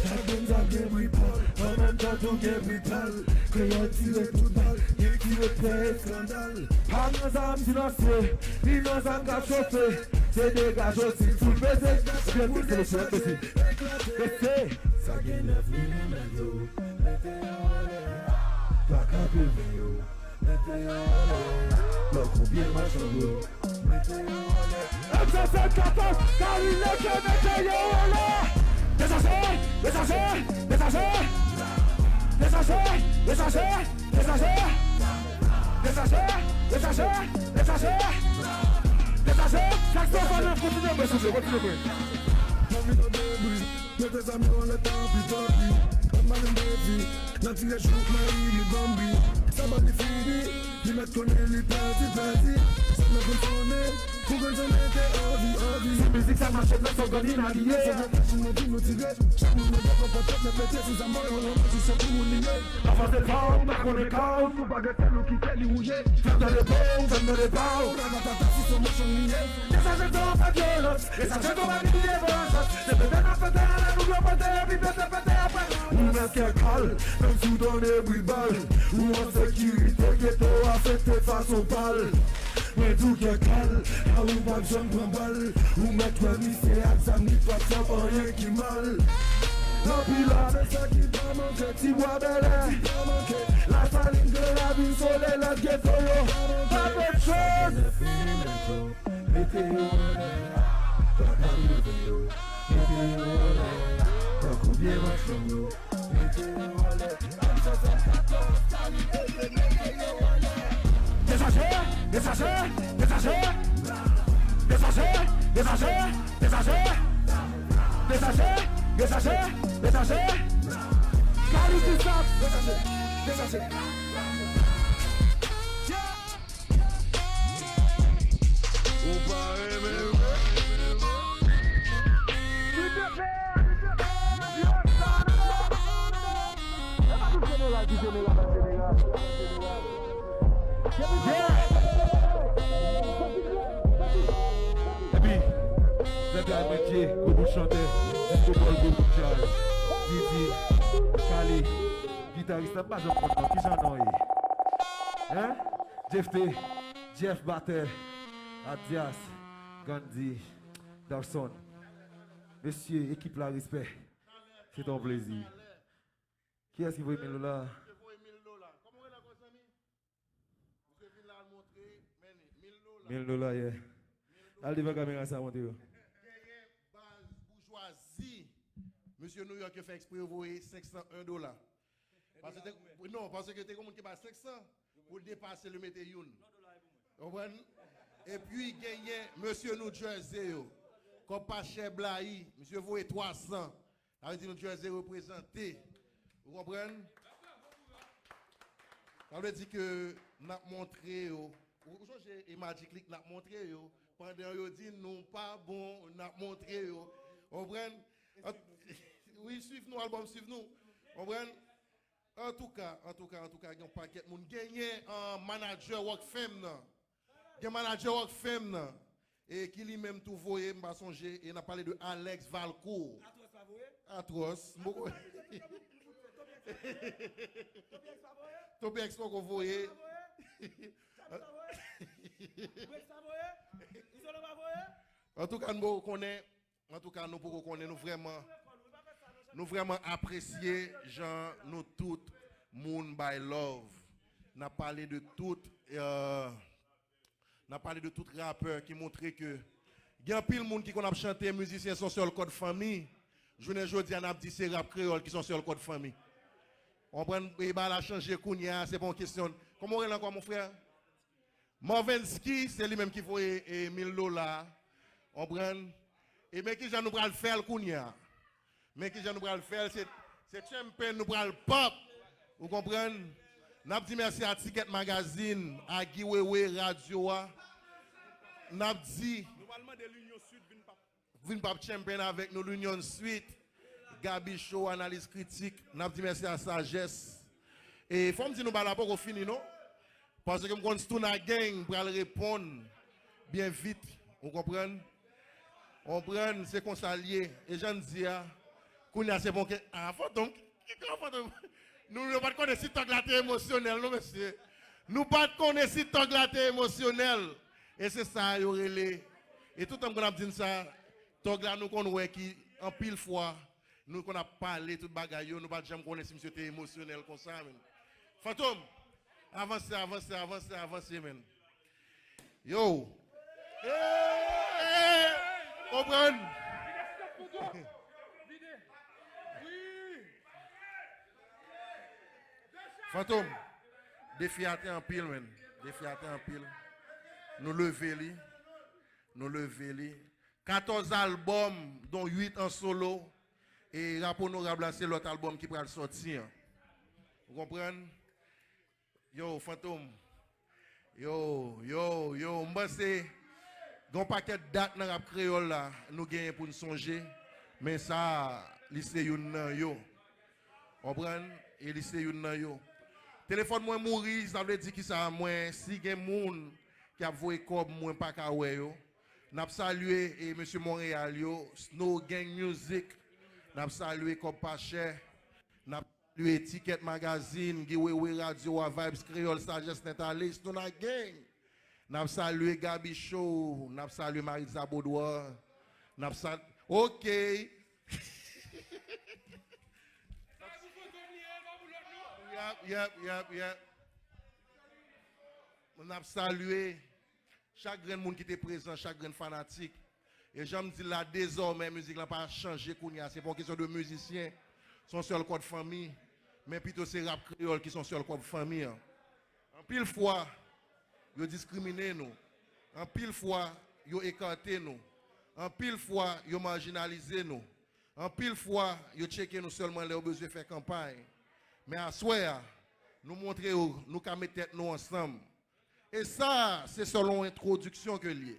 Chak grenn zam gen bri pa l, an menm tan tou gen bri pa l. Kreyòl tire tout bal, li tire pè eskandal. Pa nan zam silansye, ni nan zam k ap chofe. Se degaje w si foul peze. Byen, se le chèf peze. Peze. Sa gen nèf milimèt yo, mete yo anlè. Twa katreven yo, mete yo anlè. Blòk oubyen machann yo, mete yo anlè. M sèt sèt katòz, Karile ke mete yo anlè. Dechaje, dechaje, dechaje. Dechaje, dechaje. Dechaje! Dechaje! Dechaje! Dechaje! Dechaje! Saksofòn nan, kontinye mwen, souple, kontinye mwen. Anvi tande bri, mete zam yo anlè, tanpi, tanpi. Ann mare defi, n ap tire jouk mayi li banbi. Sa bal li fini, li mèt konnen li pèdi, pèdi. Sa nan konn sonnen. Pou grann jan mete anvi, anvi. Se mizik sa mache nan slogan li n abiye. Se de machin nan di nou tire. Chak moun nan devò pòtèt nan pete sou zam yo, yon lòt ti se pou moun li ye. Avanse pa w, pa konnen ka w. Nou pa gen tèl ou kite li wouye. Fè m tande pa w, fè m tande pa w. Ratatata si se machann li ye. Dechaje tan pa vyolans. Dechaje tan pa gen pye vanjans. Se pete n ap pete anlè nou yo pete epi pete pete apre. Ou mèt kè kal, menm si w tande bri bal. Ou an sekirite, geto a fete fason pa l. Men tou kè kal, la ou p ap janm pran bal. Ou mèt wè misye ak zam li p ap fè w anyen ki mal. Anpil la, se sa ki pa manke, Tibwa Bèlè. Lasalin, Gran Ravin, Solèy, lòt geto yo. Pa pè chòz. Mete yo anlè. Twa katreven yo. Mete yo anlè. Tankou byen machann yo. Dechaje, dechaje, dechaje. Dechaje, dechaje, dechaje. Dechaje, dechaje, dechaje. Kalite sa. Dechaje, dechaje. Ou pa renmen vre. Yeah! Epi, nèg la mete gwo bout chantè, disko bòl, gwo bout djaz. Didi, Kali, gitaris la, m pa janm konn non, kijan non ye? Hein? Jeff T, Jeff batè, Adias, Gandhi, Darson. Mesye, ekip la, respè. Se te yon plezi. Kiyès ki voye mil dola? Misye vin la, al montre, men li, mil dola. Mil dola, yeah. Al devan kamera sa, montre yo. Genyen baz boujwazi. Mesye New York yo fè eksprè yo voye senk san en dola. Paske te, non, paske te gen moun ki bay senk san, pou l depase, li mete youn. Ou konprann? Epi genyen mesye New Jersey yo. Kòb pa chè blayi, misye voye twa san. Sa vle di New Jersey reprezante. Ou konprann? Sa vle di ke n ap montre yo. Ou, ou sonje e Magic Click n ap montre yo. Pandan yo di nou pa bon, n ap montre yo. Ou konprann? An-, wi, swiv nou, album swiv nou. Ou konprann? Antouka, antouka, antouka, gen yon pakèt moun. Genyen, ah, manadjè Rockfam nan. Gen manadjè Rockfam nan. E ki li menm tou voye, m pa sonje, e n ap pale de Alex Valcourt. Atwòs pa voye? Atwòs, m poko. Toby X pa voye? Toby X poko voye. Chapi pa voye? Brix pa voye? Izolan pa voye? Antouka, n poko konnen, antouka, nou poko konnen, nou vrèman, nou vrèman apresye jan nou tout moun bay love. N ap pale de tout, euh, N ap pale de tout rapè ki montre ke gen anpil moun ki konn ap chante mizisyen se yon sèl kòd fanmi. Jounen jodi a, n ap di se rap kreyòl ki se yon sèl kòd fanmi. Ou konprann? E bagay la chanje kounye a, se pa yon kesyon. Kòman w rele ankò, mon frè? Marvensky, se li menm ki voye, e, mil dola. Ou konprann? E men kijan nou pral fè l kounye a. Men kijan nou pral fè l, se, se champagne nou pral pop. Ou konprann? N ap di mèsi a Ticket Magazine, a Guy Wewe, radyo a. N ap di nou pral mande L'Union Sud vin pop, vin pop champagne avèk nou, L'Union Sud, Gaby Show, analiz kritik. N ap di mèsi a Sagesse. E fò m di nou bagay la poko fini non. Paske m konn Stouna Gang pral reponn byen vit. Ou konprann? Ou konprann? Se konsa l ye. E jan n di a, kounye a se bon ke, a, Fantom, ki gran Fantom? Nou, nou pa t konnen si tòg la te emosyonèl, non, mesye. Nou pa t konnen si tòg la te emosyonèl. E se sa yo rele. E toutan m konn ap di n sa, tòg la nou konn wè ki, anpil fwa, nou konn ap pale tout bagay yo, nou pa t janm konnen si misye te emosyonèl konsa, menm. Fantom, avanse, avanse, avanse, avanse, menm. Yo. Hey! Konprann? Fantom, defi a te anpil, menm. Defi a te anpil. Nou leve li. Nou leve li. Katòz albòm, don uit an solo. E rap onorab la, se lòt albòm ki pral sòti an. Ou konprann? Yo, Fantom. Yo, yo, yo, m panse gen yon pakèt dat nan rap kreyòl la, nou genyen pou n sonje. Men sa, li se youn nan yo. Konprann? E li se youn nan yo. Telefòn mwen mouri, sa vle di kisa? Mwen, si gen moun ki ap voye kòb, mwen pa ka wè yo. N ap salye, e, mesye Monreyal yo, Snow Gang Music. N ap salye Kòb Pa Chè. N ap salye Ticket Magazine, Guy Wewe, radyo a, Vibes Kreyòl, Sagesse Nèt Ale, Stouna Gang. N ap salye Gaby Show, n ap salye Maritza Boudoir. N ap sal-, ok. Yap, yap, yap, yap. N ap salye chak grenn moun ki te prezan, chak grenn fanatik. E jan m di l la, dezòmè, mizik lan pa chanje kounye a. Se pa yon kesyon de mizisyen, se yon sèl kòd fanmi. Men pito se rap kreyòl ki se yon sèl kòd fanmi an. Anpil fwa, yo diskrimine nou. Anpil fwa, yo ekate nou. Anpil fwa, yo majinalize nou. Anpil fwa, yo tcheke nou sèlman lè yo bezwen fè kanpay. Men aswè a, nou montre yo, nou ka met tèt nou ansanm. E sa, se sèl yon entwodiksyon ke l ye.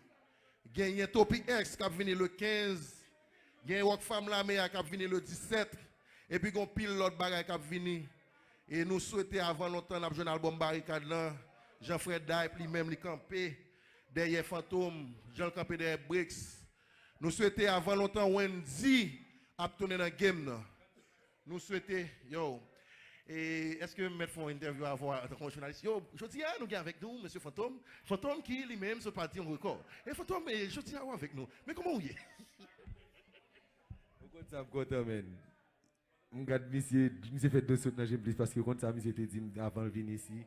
Genyen Topi X k ap vini le kenz, genyen Rockfam Lame a k ap vini le disèt, epi gen yon pil lòt bagay k ap vini. E nou swete avan lontan n ap jwenn albòm Barikad lan, jan frè Dype li menm li kanpe dèyè Fantom, jan l kanpe dèyè Brix. Nou swete avan lontan Wendy ap tounen nan game nan. Nou swete, yo. E èske m mèt fè yon entèvyou avè w antanke yon jounalis? Yo, jodi a, nou gen avèk nou mesye Fantom. Fantom ki li menm sot pati yon rekò. E Fantom, e jodi a ou avèk nou. Men kòman ou ye? Ou konn sa m kontan, menn. M gad misye, misye fè dlo sot nan je m plis paske ou konn sa misye te di m avan l vin isi.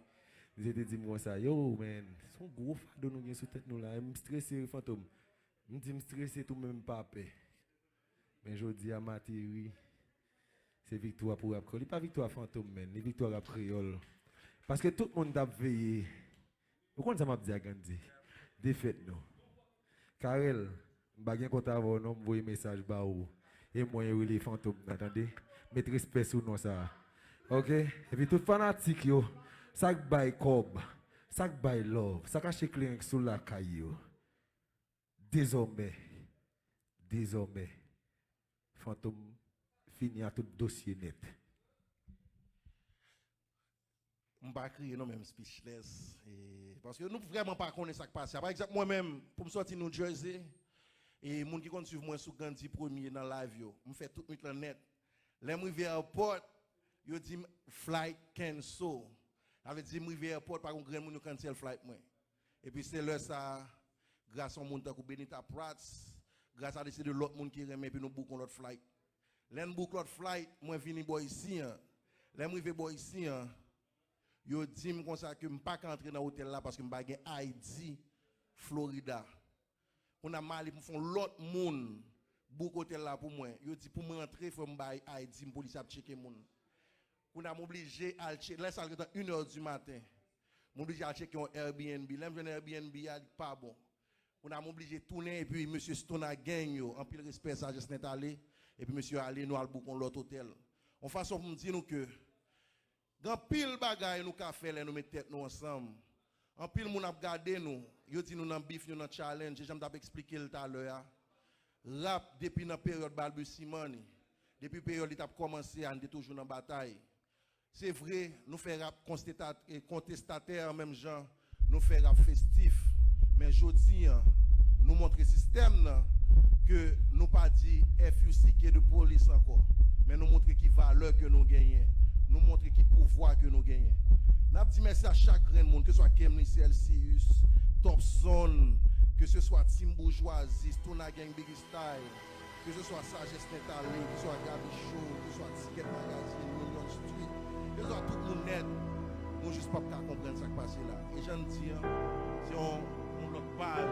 Misye te di m konsa, yo, menn, se yon gwo fado nou gen sou tèt nou la. M strese, Fantom. M di m strese tou, men m pa pè. Men jodi a m ateri. Se viktwa pou Rap Kreyòl. Li pa viktwa Fantom, menn. Li viktwa Rap Kreyòl. Paske tout moun t ap veye. Ou konn sa m ap di a Gandhi? Defèt nou. Carel, m pa gen kont avè w non, m voye mesaj ba ou. E mwen yo rele Fantom nan, tande? Met respè sou non sa a. Oke? Epi tout fanatik yo, sa k bay kòb, sa k bay love, sa k achte kleren sou lakay yo. Dezòmè, dezòmè, Fantom fini a tout dosye nèt. M pa kriye non, men m speechless. E, paske nou vrèman pa konnen sa k pase a. Pa egzanp, mwen menm, pou m sòti New Jersey, e moun ki konn swiv mwen sou Gandhi Premier nan live yo, m fè tout nwit lan nèt. Lè m rive airport, yo di m flight cancel. Sa vle di m rive airport, pa gon grenn moun yo cancel flight mwen. Epi se lè sa a, gras yon moun tankou Benita Prats, gras a de se de lòt moun ki renmen, epi nou book yon lòt flight. Lè n book lòt flight, mwen vini bò isi an. Lè m rive bò isi an, yo di m konsa ke m pa ka antre nan otèl la paske m pa gen I D Florida. Kounye a m ale pou m fè yon lòt moun book otèl la pou mwen. Yo di pou mwen antre, fò m bay I D m, polis ap tcheke moun. Kounye a m oblije al tcheke, lè sa a gentan inè di maten. M oblije al tcheke yon Airbnb. Lè m jwenn Airbnb a, li pa bon. Kounye a m oblije tounen epi mesye Stona Gang yo, anpil respè, Sajès Nèt Ale, epi mesye yo ale, nou al book yon lòt otèl. Yon fason pou m di nou ke gen anpil bagay nou ka fè lè nou met tèt nou ansanm. Anpil moun ap gade nou, yo di nou nan bif, nou nan challenge, e jan m t ap eksplike l talè a. Rap depi nan peryòd Balbucimani, depi peryòd li t ap kòmanse a, n te toujou nan batay. Se vre, nou fè rap konsteta- e kontestatè an menm jan nou fè rap festif. Men jodi an, nou montre sistèm nan ke nou pa di F U C K de polis ankò. Men nou montre ki valè ke nou genyen. Nou montre ki pouvwa ke nou genyen. N ap di mèsi a chak grenn moun, ke swa Kemly Celsius, Topson, ke se swa Team Boujwazi, Stona Gang Biggie Style, ke se swa Sajès Nèt Ale, ke se swa Gaby Show, ke se swa Ticket Magazine, Union Street, ke se swa tout moun nèt, nou jis p ap ka konprann sa k pase la. E jan n di an, se yon, yon lòt paj.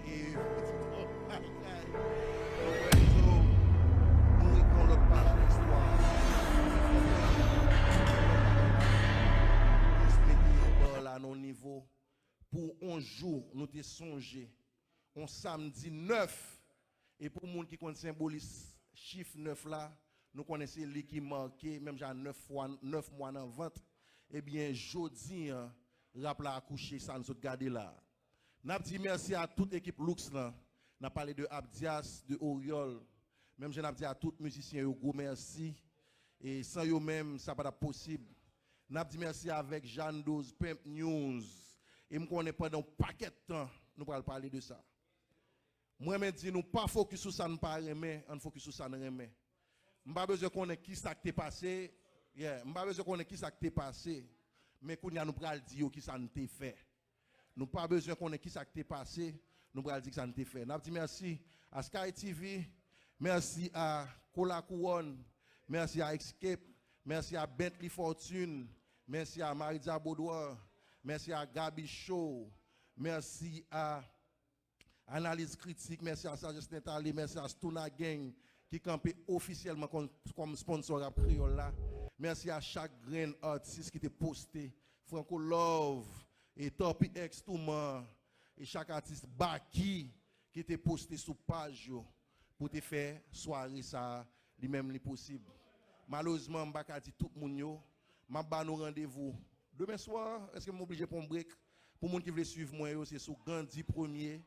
E, nou ekri yon lòt paj nan istwa. Jis mete ba la nan yon nivo pou on jou nou te sonje, on samdi nèf, e pou moun ki konn senbolis chif nèf la, nou konnen se li ki make, menm jan nèf fwa, nèf mwa nan vant, ebyen, jodi an, rap la akouche, sa n sot gade la. N ap di mèsi a tout ekip Looks lan, n ap pale de Abdias, de Oriol, menm jan n ap di a tout mizisyen yo gwo mèsi, e san yo menm, sa pa t ap posib. N ap di mèsi avèk Jeanne Doze, Pimp News. E m konnen pandan yon pakèt tan, nou pral pale de sa. Mwen renmen di nou pa fokis sou sa n pa renmen, ann fokis sou sa n renmen. M pa bezwen konnen kisa k te pase, yeah, m pa bezwen konnen kisa k te pase, men kounye a nou pral di yo kisa n te fè. Nou pa bezwen konnen kisa k te pase, nou pral di kisa n te fè. N ap di mèsi a Sky T V, mèsi a Kola Kouwòn, mèsi a Escape, mèsi a Bentley Fortune, mèsi a Maritza Baudoin, mèsi a Gaby Show, mèsi a Analiz Kritik, mèsi a Sajès Nèt Ale, mèsi a Stona Gang ki kanpe ofisyèlman kòm, kòm sponsò Rap Kreyòl la. Mèsi a chak grenn atis ki te poste, Franco Love, e Toppy X Touman, e chak atis Baky ki te poste sou paj yo pou te fè sware sa a li menm li posib. Malerezman, m pa ka di tout moun yo. M ap ba nou randevou demen swa. Èske m oblije pran yon break? Pou moun ki vle swiv mwen yo, se sou Gandhi Premier,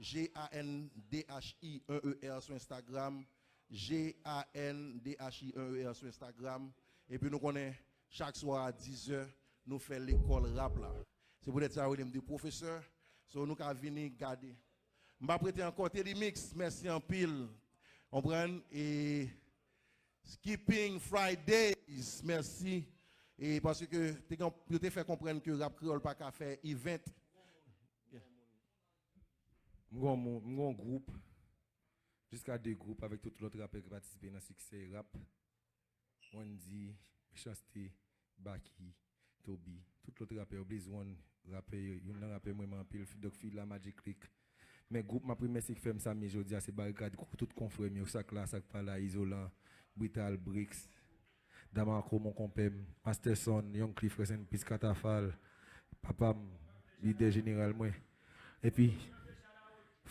G A N D H I un E R sou Instagram, G A N D H I un E R sou Instagram. Epi nou konnen chak swa a dizè, nou fè lekòl rap la. Se poutèt sa yo rele m de pwofesè. So, nou ka vini gade. M p ap rete ankò. Teddy Mix, mèsi anpil. Konprann? E Skipping Fridays, mèsi. E paske te gen, yo te fè konprann ke rap kreyòl pa ka fè event. M gon moun, m gon gwoup, jiska de gwoup avèk tout lòt rapè ki patisipe nan siksè rap. Wendy, Mechanste, Baky, Toby, tout lòt rapè yo, Blaze One, rapè yo, youn nan rapè m renmen anpil, Doc Fila, Magic Click. Men gwoup m ap remèsye ki fè m sa m ye jodi a, se Barikad, tout konfrè m yo, sa k la, sa k pa la, Izolan, Brital, Bricks, Damarco, mon konpè m, Masterson, Young Cliff, Rest in Peace, Katafal, papa m, lidè jeneral mwen. Epi,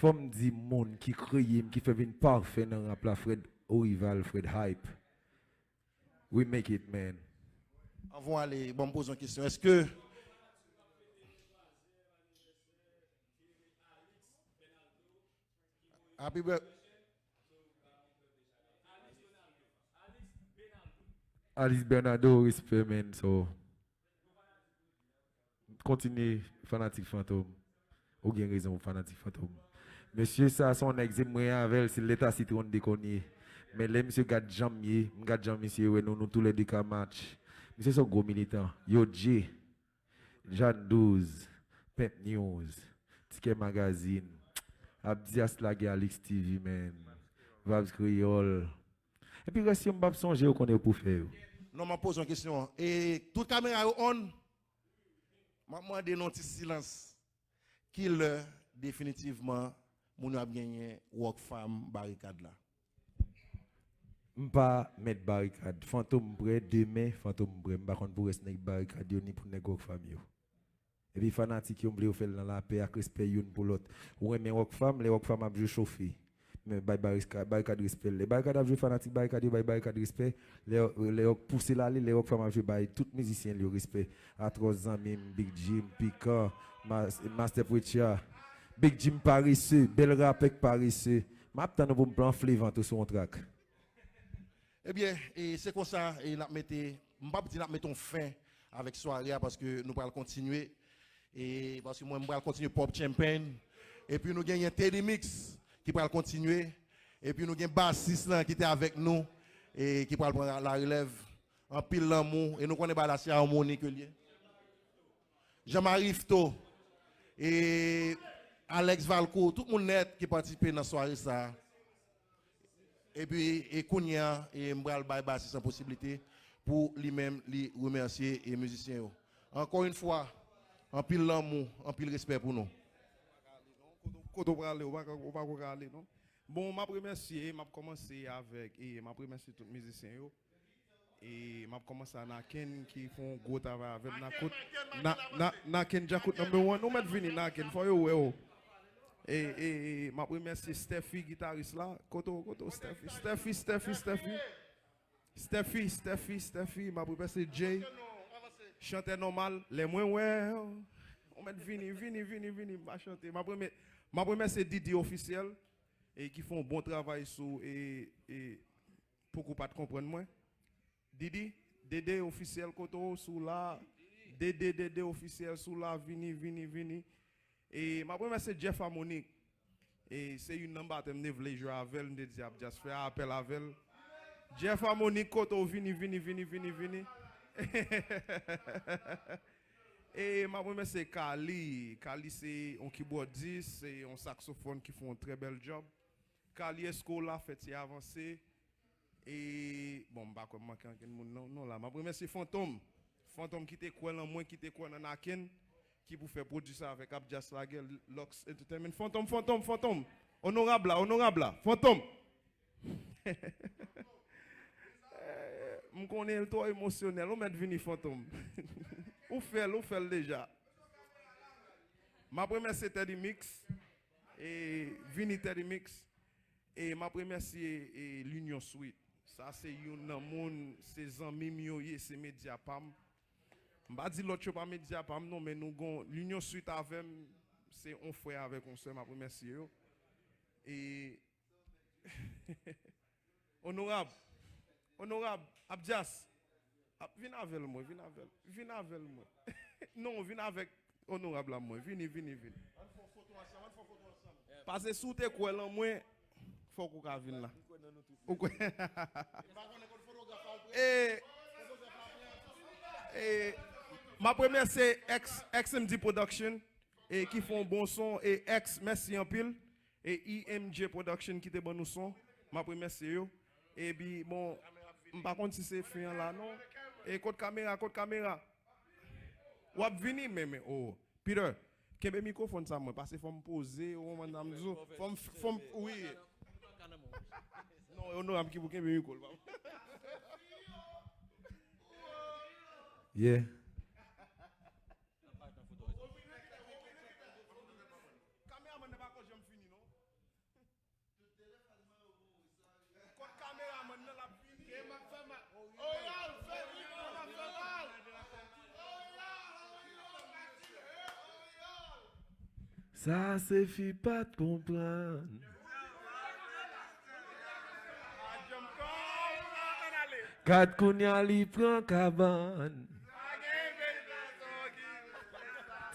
fò m di moun ki kreye m, ki fè vin pafè nan rap la, Fred Orival, Fred Hype. We make it, man. Anvan ale, bon, m poze yon kesyon. Èske Happy birthday. Alice Bernardo, respè, man. So, kontinye fanatik Fantom. Ou gen rezon pou fanatik Fantom. Mesye sa se yon nèg se mwen avè l, se leta sitwon de konye. Men lè misye gad jan m ye, m gad jan misye wè nou, nou toulède ka match. Misye se yon gwo militan. Yo Dje, Jan Douz, Pimp News, Tikè Magazine, Abdias Lagè, Alix T V, man, Vibes Kreyòl. Epi rès yo m p ap sonje, ou konnen yo pou fè yo. Non, m ap poze yon kesyon. E tout kamera yo on? M ap mande nou ti silans. Ki lè definitivman moun yo ap genyen Rockfam Barikad la? M pa mèt Barikad. Fantom m prè, demen Fantom m prè. M pa konn pou rès nèg Barikad yo ni pou nèg Rockfam yo. Epi fanatik yo m vle yo fè l nan lapè ak respè youn pou lòt. Ou renmen Rockfam, lè Rockfam ap jwe chofe. Men bay Barikad respè. Lè Barikad ap jwe fanatik Barikad yo bay Barikad respè. Lè yo pouse l ale, lè Rockfam ap jwe bay tout mizisyen l yo respè. Atros zanmi m, Big Jim, Pikan, Master Preacher. Big Jim parese, bèl rapè k parese. M ap tann ou pou m anfle vant ou sou yon trak. Ebyen, e se konsa e n ap mete, m p ap di n ap mete yon fen avèk sware a paske nou pral kontinye. E paske mwen, m pral kontinye pòp champagne. Epi nou genyen Teddy Mix ki pral kontinye. Epi nou gen basis lan ki te avèk nou e ki pral pran larelèv. Anpil lanmou. E nou konnen bagay la se amoni ke l ye. Jean Marie Fto e Alex Valcourt, tout moun nèt ki patisipe nan sware sa a. Epi e kounye a e m pral bay basis lan posiblite pou li menm li remèsye e mizisyen yo. Ankò yon fwa, anpil lanmou, anpil respè pou nou. Kote w prale, ou pa ka ou pa ka ale non. Bon, m ap remèsye, m ap kòmanse avèk, e m ap remèsye tout mizisyen yo. E m ap kòmanse a Naken ki fè yon gwo travay avè m nan kout Naken Djakout number one. Ou mèt vini Naken, fò yo wè w. E, e, e m ap remèsye Steffi, gitaris la. Kote w, kote w, Steffi? Steffi, Steffi, Steffi. Steffi, Steffi, Steffi, m ap remèsye Jay. Chantè nòmal, lè mwen wè w. Ou mèt vini, vini, vini, vini, m pa chante. M ap remè- m ap remèsye Didi Ofisyèl e ki fè yon bon travay sou e, e Poko pa t konprann mwen. Didi, Dede Ofisyèl, kote w, si w la? Dede, Dede Ofisyèl, si w la, vini, vini, vini. E m ap remèsye Jeff Harmonic. E se youn nan batè m te vle jwe avè l, m te di Abdias fè apèl avè l. Jeff Harmonic, kote w, vini, vini, vini, vini, vini. E m ap remèsye Kali. Kali se yon kibòdis, se yon saksofòn ki fè yon trè bèl djòb. Kali, èske w la? Fèt se avanse. E, bon, m pa kwè m manke ankenn moun non, non la. M ap remèsye Fantom. Fantom ki te kwè nan mwen, ki te kwè nan Naken, ki pou fè pwodui sa avèk Abdias Lagè, Lux Entertainment. Fantom, Fantom, Fantom. Onorab la, onorab la. Fantom. M konnen l twò emosyonèl. Ou mèt vini, Fantom. Ou fè l, ou fè l deja. M ap remèsye Teddy Mix. E vini Teddy Mix. E m ap remèsye e, L'Union Suite. Sa se youn nan moun, se zanmi m yo ye, se medya pa m. M pa di lòt yo pa medya pa m non, men nou gon L'Union Suite avè m, se on frè avèk on sè, m ap remèsye yo. E Onorab, Onorab Abdias, ap, vin avè l mwen, vin avè l, vin avè l mwen. Non, vin avèk Onorab la mwen, vini, vini, vini. Ann fè yon foto ansanm, ann fè yon foto ansanm. Pase si w te kwè lan mwen, fòk ou ka vin la. Ou kwè? E, e, m ap remèsye X, X M D Production, e ki fè yon bon son, e X, mèsi anpil. E E M J Production ki te ban nou son, m ap remèsye yo. Epi, bon, m pa konn si se fen an la, non. E kot kamera, kot kamera? W ap vini, men, men, oh. Peter, kenbe mikwofòn sa mwen, paske fò m poze, ou konprann sa m di w. Fò m, fò m, wi. Non, e onorab ki pou kenbe mikwo l, papa. Yeah. Kameramann nan pa ko janm fini, non. Kot kameramann nan l ap vini? Sa se fi pa t konprann. Gad kounye a li pran kabann.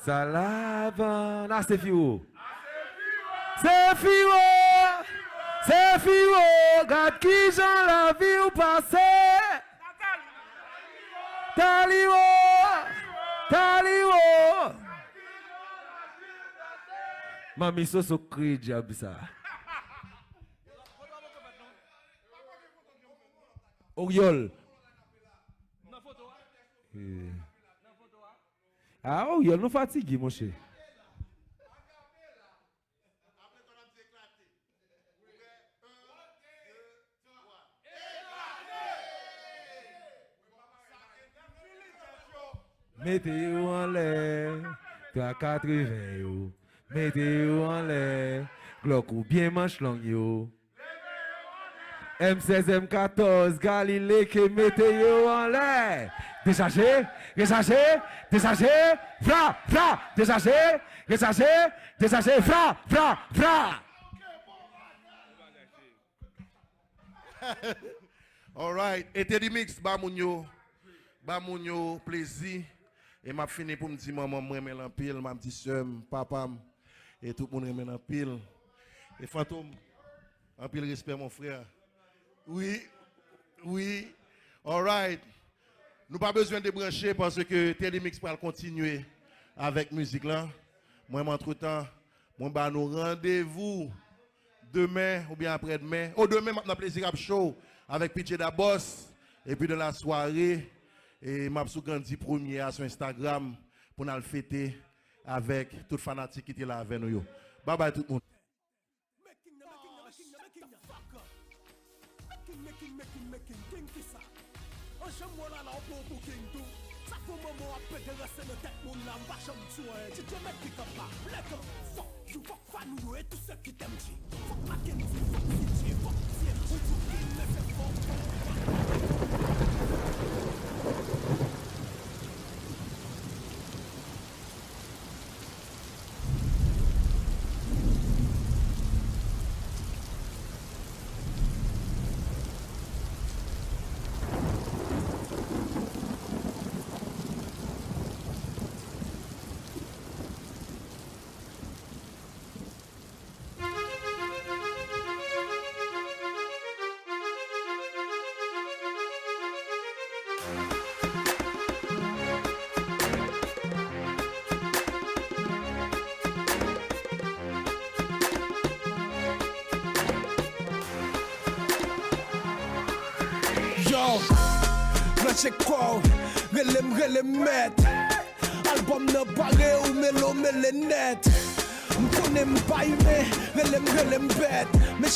Sa lavann. A se fi wo. Se fi wo. Se fi wo. Gad kijan lavi w pase. Tali wo. Tali wo. Manmi Soso kri dyab sa. Oryol. Eh. Ah, Oryol, nou fatige, monchè. Mete yo anlè, twa katreven yo. Mete yo anlè, Glock oubyen manch long yo. M sèz, M katòz, Galilée ke mete yo anlè. Dechaje, rechaje, dechaje, fra, fra, dechaje, rechaje, dechaje, fra, fra, fra. Alright, e Teddy Mix, ba moun yo, ba moun yo plezi. E m ap fini pou m di manman m renmen l anpil, m ap di sè m, papa m, e tout moun renmen l anpil. E Fantom, anpil respè mon frè. Wi, wi. Alright. Nou pa bezwen debranche paske Teddy Mix pral kontinye avèk mizik lan. Mwen, antretan, mwen ba nou randevou demen oubyen aprèdmen. O, demen, m ap nan Plezi Rap Show avèk P J Da Boss. Epi de la sware, e m ap sou Gandhi Premye a sou Instagram pou n al fete avèk tout fanatik ki te la avè nou yo. Babay tout moun. Making, making, making, making, fuck up. Making, making, making, making, king kisa? An janm wè w la la w pran pou king tou. Sa fè manman w ap pede ranse nan tèt moun la, m pa janm di w anyen. D J Mèt ki kanpe la, black up, fuck you, fuck fan ou yo e tout sè ki tèm di. Fuck Mackendy, fuck C J, fuck T M, ou di w king, men fè fò w pran. Yo, branche kò w, rele m, rele m mèt. Albòm nan pare, ou mele w mele nèt. M konnen m pa imen, rele m, rele m bèt. Men